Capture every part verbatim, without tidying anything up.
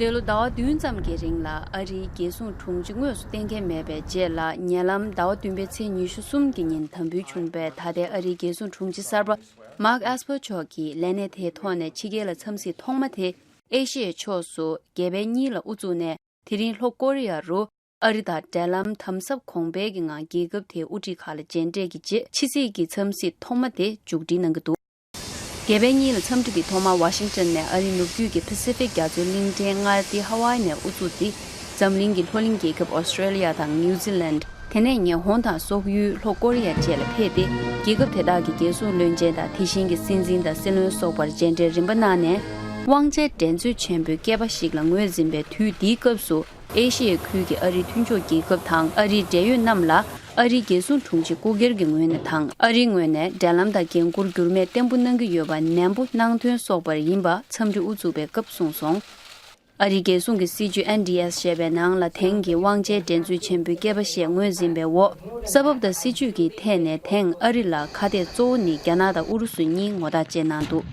འདས་ལོ་ཟླ་བ་བདུན་ཙམ་གྱི་རིང་ལ་ཨ་རིའི་རྒྱལ་སྲུང་དྲུང་ཆེ་དངོས་སུ་གཏན་འཁེལ་མེད་པའི་རྗེས་ལ། ཉེ་ལམ་ཟླ་བ་བདུན་པའི་ཚེས་ཉི་ཤུ་གསུམ་གྱི་ཉིན་དམ་འབུལ་བྱུང་བའི་ད་ལྟའི་ཨ་རིའི་རྒྱལ་སྲུང་དྲུང་ཆེ་གསར་པ་མཱག་ཨེས་པར་མཆོག་གིས་ལས་གནས་དེའི་ཐོག་ནས་ཕྱི་རྒྱལ་ལ་འཚམས་གཟིགས་ཐོག་མ་དེ་ཨེ་ཤི་ཡའི་ཕྱོགས་སུ་རྒྱལ་པོ་གཉིས་ལ་དབུ་བཙུགས་ནས། དེ་རིང་ལྷོ་ཀོ་རི་ཡ་རུ་ཨ་རི་དང་འབྲེལ་ལམ་དམ་ཟབ་གོང་འཕེལ་གྱི་ངང་རྒྱལ་ཁབ་དེའི་དབུ་ཁྲིད་ཁག་ལ་མཇལ་འཕྲད་ཀྱི་རྗེས། ཕྱི་ཚེས་ཀྱི་འཚམས་གཟིགས་ཐོག་མ་དེ་མཇུག་སྒྲིལ་གནང་གི་འདུག་རྒྱལ་པོ་གཉིས་ལ་འཚམས་འདྲི་གི་ཐོག་མར་ཝ་ཤིང་ཊོན་ནས་ཨ་རིའི་ནུབ་རྒྱུད་ཀྱི་པ་སི་ཕིག་རྒྱ་མཚོའི་གླིང་ཕྲན་མངའ་སྡེ་ཧ་ཝའི་ནས་དབུ་བཙུགས་ཏེ། འཛམ་གླིང་གི་ལྷོ་གླིང་རྒྱལ་ཁབ་ཨོ་སི་ཀྲེ་ལི་ཡ་དང་ནིའུ་ཛི་ལན། དེ་ནས་ཉི་ཧོང་དང་སོག་ཡུལ་ལྷོ་ཀོ་རི་ཡ་བཅས་ལ་ཕེབས་ཏེ། རྒྱལ་ཁབ་དེ་དག་གི་རྒྱལ་སྲུང་བློན་ཆེན་དང་དེ་བཞིན་གྱི་སྲིད་འཛིན་དང་སྲིད་བློན་སོགས་པར་མཇལ་འཕྲད་རིམ་པ་གནང་ནས། དབང་ཆའི་འགྲན་རྩོད་ཆེན་པོའི་སྐལ་པ་ཞིག་ལ་ངོས་འཛིན་པའི་དུས་འདིའི་སྐབས་སུ། ཨེ་ཤི་ཡའི་ཁུལ་གྱི་ཨ་རིའི་མཐུན་ཕྱོགས་རྒྱལ་ཁབ་དང་ཨ་རིའི་འབྲེལ་ཡོད་རྣམས་ལ། ཨ་རིའི་རྒྱལ་སྲུང་དྲུང་ཆེ་སྐུ་སྒེར་གྱི་ངོས་ནས་དང་། ཨ་རིའི་ངོས་ནས་འབྲེལ་ལམ་དང་འགན་འཁུར་འགྱུར་མེད་བརྟན་པོ་གནང་གི་ཡོད་པ་ནན་པོ་གནང་དོན་སོགས་པར་ཡིན་པ་འཚམས་འདྲི་དབུ་བཙུགས་པའི་སྐབས་གསུངས་སོང་། ཨ་རིའི་རྒྱལ་སྲུང་གི་སྲིད་ཇུས་ཨེན་ཌི་ཨེས་ཞེས་པའི་ནང་ལ། དེང་གི་དབང་ཆའི་འགྲན་རྩོད་ཆེན་པོའི་སྐལ་པ་ཞེས་ངོས་འཛིན་པའི་འོག་ས་བབ་དང་སྲིད་ཇུས་ཀྱི་ཐད་ནས་དེང་ཨ་རི་ལ་ཁ་གཏད་གཙོ་བོ་ནི་རྒྱ་ནག་དང་ཨུ་རུ་སུ་གཉིས་ངོ་རྟགས་བཅད་གནང་འདུག་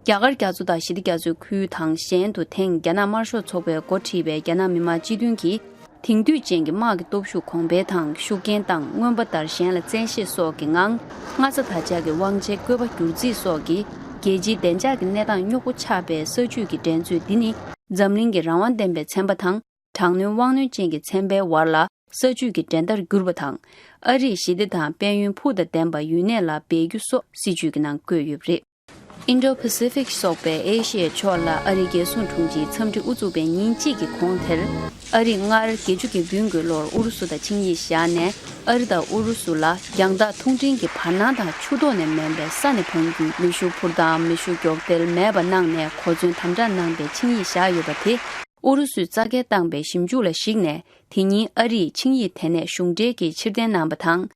རྒྱ་གར་རྒྱ་མཚོ་དང་ཞི་བདེ་རྒྱ་མཚོའི་ཁུལ་དང་། གཞན་དུ་དེང་རྒྱ་ནག་དམར་ཤོག་ཚོགས་པས་འགོ་ཁྲིད་པའི་རྒྱ་ནག་མི་དམངས་སྤྱི་མཐུན་གྱིས། དེང་དུས་ཅན་གྱི་དམག་གི་སྟོབས་ཤུགས་གོང་འཕེལ་དང་། ཤུགས་རྐྱེན་དང་མངོན་པ་ལྟར་གཞན་ལ་བཙན་ཤེད་སོགས་ཀྱི་ངང་། མངའ་ས་དར་ཆགས་ཀྱི་དབང་ཆའི་བཀོད་པ་བསྒྱུར་རྩིས་སོགས་ཀྱིས། རྒྱལ་སྤྱིའི་བདེ་འཇགས་ཀྱི་གནས་སྟངས་རྙོག་པོ་ཆགས་པའི་ས་བཅུད་ཀྱི་འགྲན་རྩོད་འདི་ནི། འཛམ་གླིང་གི་རང་དབང་ལྡན་པའི་ཚན་པ་དང་། དྲག་གནོན་དབང་གནོད་ཅན་གྱི་ཚན་པའི་བར་ལ་ས་བཅུད་ཀྱི་འགྲན་ཟླར་གྱུར་པ་དང་། ཨ་རིས་ཞི་བདེ་དང་དཔལ་ཡོན་ཕུགས་དང་ལྡན་པ་ཡུན་གནས་ལ་འབད་རྒྱུ་སོགས་སྲིད་ཇུས་ཀྱི་ནང་བཀོད་ཡོད་པ་རེད། ཨིན་ཌོ་པ་སི་ཕིག་སོགས་པའི་ཨེ་ཤི་ཡའི་ཕྱོགས་ལ་ཨ་རིའི་རྒྱལ་སྲུང་དྲུང་ཆེའི་འཚམས་འདྲི་དབུ་བཙུགས་པའི་ཉིན་གཅིག་གི་གོང་དེར། ཨ་རིས་སྔར་བརྒྱད་ཅུ་གྱ་བདུན་གྱི་ལོར་ཨུ་རུ་སུ་དང་ཆིངས་ཡིག་བཞག་ནས། ཨ་རི་དང་ཨུ་རུ་སུ་ལ་རྒྱང་ཐག་ཐུང་འབྲིང་གི་བར་སྣང་དང་ཆུ་ཐོག་ནས་མིན་པའི་ས་ནས་འཕང་རྒྱུའི་མེ་ཤུགས་འཕུར་མདའ། མེ་ཤུགས་མགྱོགས་དལ་མེད་པ་གནང་ནས་གོ་མཚོན་དམ་དྲག་གནང་པའི་ཆིངས་ཡིག་བཞག་ཡོད་པ་དེ། ཨུ་རུ་སུས་རྩ་འགེངས་བཏང་པའི་ཞིབ་འཇུག་ལ་གཞིགས་ནས། དེ་ཉིན་ཨ་རིས་ཆིངས་ཡིག་དེ་ནས་གཞུང་འབྲེལ་གྱིས་ཕྱིར་འཐེན་གནང་བ་དང་།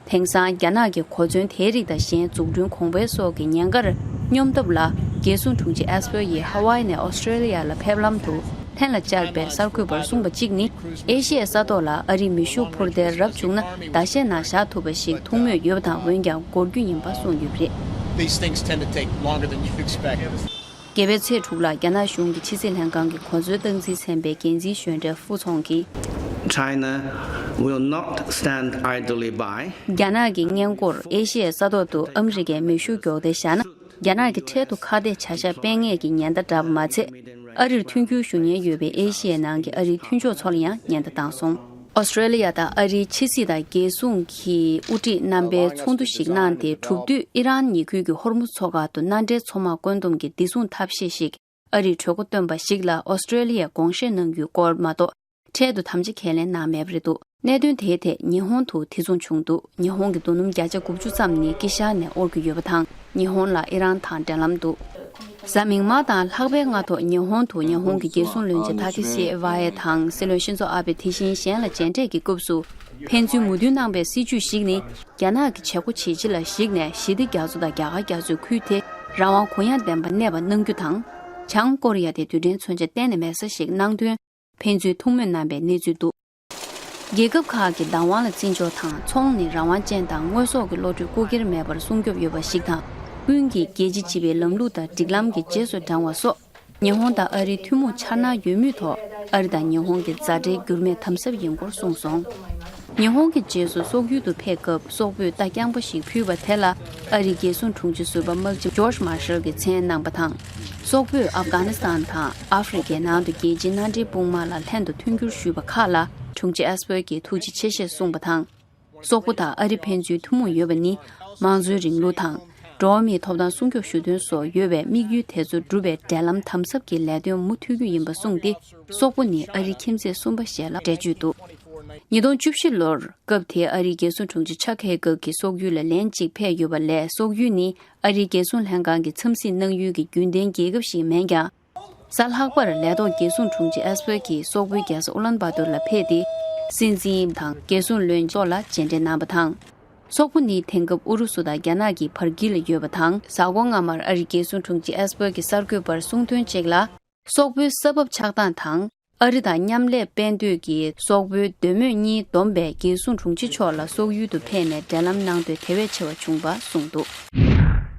དེང་སང་རྒྱ་ནག་གི་གོ་མཚོན་དེའི་རིགས་དང་གཞན་འཛུགས་སྐྲུན་གོང་འཕེལ་སོགས་ཀྱི་ཉེན་ཁར་སྙོམས་ཐབས་ལ། རྒྱལ་སྲུང་དྲུང་ཆེ་ཨེས་པར་ཡིས་ཧ་ཝའི་ནས་ཨོ་སི་ཀྲེ་ལི་ཡ་ལ་ཕེབས་ལམ་དུ་ལྷན་ལ་བཅར་བའི་གསར་འགོད་པར་གསུངས་པ་གཅིག་ནི། ཨེ་ཤི་ཡའི་ས་ཐོག་ལ་ཨ་རིའི་མེ་ཤུགས་འཕུར་མདེལ་རབ་བྱུང་ན་ཟླ་ཤས་ནང་བཞག་ཐུབ་པ་ཞིག་ཐུགས་མོས་ཡོད་པ་དང་། འོན་ཀྱང་འགོར་རྒྱུ་ཡིན་པ་གསུངས་ཡོད་པ་རེད། These things tend to take longer than you expect. རྒྱལ་པོའི་ཚེས་དྲུག་ལ་རྒྱ་ནག་གཞུང་གི་ཕྱི་སྲིད་ལྷན་ཁང་གི་གོ་མཛོད་སྟངས་འཛིན་ཚན་པའི་འགན་འཛིན་གཞོན་གྲས་ཧྥུ་ཚོང་གིས། China will not stand idly by. རྒྱ་ནག་གི་སྔས་མགོར་ཨེ་ཤི་ཡའི་ས་ཐོག་ཏུ་ཨ་མི་རི་ཀའི་མེ་ཤུགས་མགྱོགས་དལ་བཞག་ན། རྒྱ་ནག་གི་འཕྲལ་དུ་ཁ་གཏད་བྱ་གཞག་སྤེལ་ངེས་ཀྱི་ཉེན་བརྡ་བསྒྲགས་པ་མ་ཚད། ཨ་རིར་མཐུན་འགྱུར་ཞུ་མཁན་ཡོད་པའི་ཨེ་ཤི་ཡའི་ནང་གི་ཨ་རིའི་མཐུན་ཕྱོགས་ཚོ་ལ་ཡང་ཉེན་བརྡ་བཏང་སོང་། ཨོ་སི་ཀྲེ་ལི་ཡ་དང་ཨ་རིའི་ཕྱི་སྲིད་དང་རྒྱལ་སྲུང་གི་དབུ་ཁྲིད་རྣམ་པས་ཚོགས་འདུ་ཞིག་གནང་སྟེ། གྲུབ་དུས་ཨི་རན་ཉེ་ཁུལ་གྱི་ཧོར་མུ་མཚོ་ཁག་ཏུ་མནའ་འབྲེལ་མཚོ་དམག་བཀོད་འདོམས་ཀྱི་བདེ་སྲུང་ཐབས་ཤེས་ཤིག་ཨ་རིས་གྲོས་འགོ་བཏོན་པ་ཞིག་ལ་ཨོ་སི་ཀྲེ་ལི་ཡས་དགོངས་བཞེས་གནང་རྒྱུའི་སྐོར་མ་གཏོགས། འཕྲལ་དུ་དམ་བཅའ་ཁས་ལེན་གནང་མེད་པ་རེད་འདུག་གནད་དོན་དེའི་ཐད་ཉི་ཧོང་དུ་དེ་མཚུངས་བྱུང་འདུག་ཉི་ཧོང་གི་རྡོ་སྣུམ་བརྒྱ་ཆ་དགུ་བཅུ་ཙམ་ནི་དཀྱིལ་ཤར་ནས་དབོར་གྱི་ཡོད་པ་དང་། ཉི་ཧོང་ལ་ཨི་རན་དང་འབྲེལ་ལམ་འདུག་གཟའ་མིག་དམར་དང་ལྷག་པའི་སྔ་ཐོག་ཉི་ཧོང་དུ་ཉི་ཧོང་གི་རྒྱལ་སྲུང་བློན་ཆེན་ཐ་ཁེ་སི་ཝ་ཡེ་དང་སྲིད་བློན་ཤིན་ཛོ་ཨ་བེ་དེ་བཞིན་གཞན་ལ་མཇལ་འཕྲད་ཀྱི་སྐབས་སུ། ཕན་ཚུན་མོས་མཐུན་གནང་པའི་སྲིད་ཇུས་ཤིག་ནི། རྒྱ་ནག་གི་བྱེད་སྒོ་ཇེ་ཆེ་ལ་གཞིགས་ནས་ཞི་བདེ་རྒྱ་མཚོ་དང་རྒྱ་གར་རྒྱ་མཚོའི་ཁུལ་དེ་རང་དབང་གུ་ཡངས་ལྡན་པ་གནས་པ་གནང་རྒྱུ་དང་། བྱང་ཀོ་རི་ཡ་དེ་རྡུལ་ཕྲན་མཚོན་ཆ་གཏན་ནས་མེད་ས་ཞིག་གནང་དོན། ཕན་ཚུན་ཐུགས་མོས་གནང་པའི་གནས་ཚུལ་འདུག་རྒྱལ་ཁབ་ཁག་གི་བདག་དབང་ལ་བརྩི་འཇོག་དང་། ཚོང་ནི་རང་དབང་ཅན་དང་། དངོས་ཟོག་གི་བློ་གྲོས་སྐུ་སྒེར་མེད་པར་སྲུང་སྐྱོབ་ཡོད་པ་ཞིག་དང་། ཀུན་གྱིས་རྒྱལ་སྤྱི་སྤྱི་པའི་ལམ་ལུགས་དང་སྒྲིག་ལམ་གྱི་རྗེས་སུ་འབྲང་བ་སོགས། ཉི་ཧོང་དང་ཨ་རིའི་ཐུན་མོང་འཆར་སྣང་ཡོད་མུས་ཐོག་ཨ་རི་དང་ཉི་ཧོང་གི་མཛའ་འབྲེལ་འགྱུར་མེད་དམ་ཟབ་ཡིན་སྐོར་གསུངས་སོང་། ཉི་ཧོང་གི་རྗེས་སུ་སོག་ཡུལ་དུ་ཕེབས་སྐབས། སོག་པོས་རྟ་རྐྱང་པ་ཞིག་ཕུལ་བ་དེ་ལ་ཨ་རིའི་རྒྱལ་སྲུང་དྲུང་ཆེ་ཟུར་པ་དམག་སྤྱི་ཇོརྗ་མར་ཤལ་གྱིས་མཚན་གནང་པ་དང་། སོག་པོས་ཨབ་གྷ་ནི་སི་ཐན་དང་ཨ་ཧྥེ་རི་ཁའི་ནང་དུ་རྒྱལ་སྤྱིའི་མནའ་འབྲེལ་དཔུང་དམག་ལ་ལྷན་དུ་མཐུན་འགྱུར་ཞུས་པ་ཁག་ལ་དྲུང་ཆེ་ཨེས་པར་གྱིས་ཐུགས་རྗེ་ཆེ་ཞེས་གསུངས་པ་དང་། སོག་པོ་དང་ཨ་རི་ཕན་ཚུན་ཐུན་མོང་ཡོད་པ་ནི། མང་གཙོའི་རིང་ལུགས་དང་། འགྲོ་བ་མིའི་ཐོབ་ཐང་སྲུང་སྐྱོབ་ཞུ་དོན་སོགས་ཡོད་པའི་དམིགས་ཡུལ་དེ་ཚོ་འགྲུབ་པའི་འབྲེལ་ལམ་དམ་ཟབ་ཀྱི་ལས་དོན་མུ་མཐུད་རྒྱུ་ཡིན་པ་གསུངས་ཏེ། སོག་པོ་ནི་ཨ་རིའི་ཁྱིམ་མཚེས་གསུམ་པ་ཞིག་ལ་འགྲེལ་བརྗོད་འདུག་ཉིས་སྟོང་བཅུ་བཞི་ལོར་སྐབས་དེའི་ཨ་རིའི་རྒྱལ་སྲུང་དྲུང་ཆེ་ཅག་ཧེ་གྷལ་གྱིས་སོག་ཡུལ་ལ་ལན་གཅིག་ཕེབས་ཡོད་པ་ལས། སོག་ཡུལ་ནི་ཨ་རིའི་རྒྱལ་སྲུང་ལྷན་ཁང་གི་འཚམས་གཟིགས་གནང་ཡུལ་གྱི་རྒྱུན་ལྡན་རྒྱལ་ཁབ་ཞིག་མིན་ཀྱང་། གཟའ་ལྷག་པར་ལས་ཐོག་རྒྱལ་སྲུང་དྲུང་ཆེ་ཨེས་པར་གྱིས་སོག་པོའི་རྒྱལ་ས་ཨུ་ལན་བཱ་ཏུར་ལ་ཕེབས་ཏེ། སྲིད་འཛིན་དང་རྒྱལ་སྲུང་བློན་ཆེན་སོགས་ལ་མཇལ་འཕྲད་གནང་བ་དང་། སོག་པོ་ནི་དེང་སྐབས་ཨུ་རུ་སུ་དང་རྒྱ་ནག་གི་བར་དཀྱིལ་ལ་ཡོད་པ་དང་། གཟའ་འཁོར་སྔ་མར་ཨ་རིའི་རྒྱལ་སྲུང་དྲུང་ཆེ་ཨེས་པར་གྱིས་གསར་འགོད་པར་གསུངས་དོན་གཅིག་ལ། སོག་པོའི་ས་བབ་ཆགས་སྟངས་དང་། ཨ་རི་དང་མཉམ་ལས་སྤེལ་འདོད་ཀྱི་སོག་པོའི་འདོད་མོས་གཉིས་བསྡོམས་པས་རྒྱལ་སྲུང་དྲུང་ཆེ་མཆོག་ལ་སོག་ཡུལ་དུ་ཕེབས་ནས་འབྲེལ་ལམ་གནང་འདོད་དེ་བས་ཆེ་བ་བྱུང་བ་གསུངས་འདུག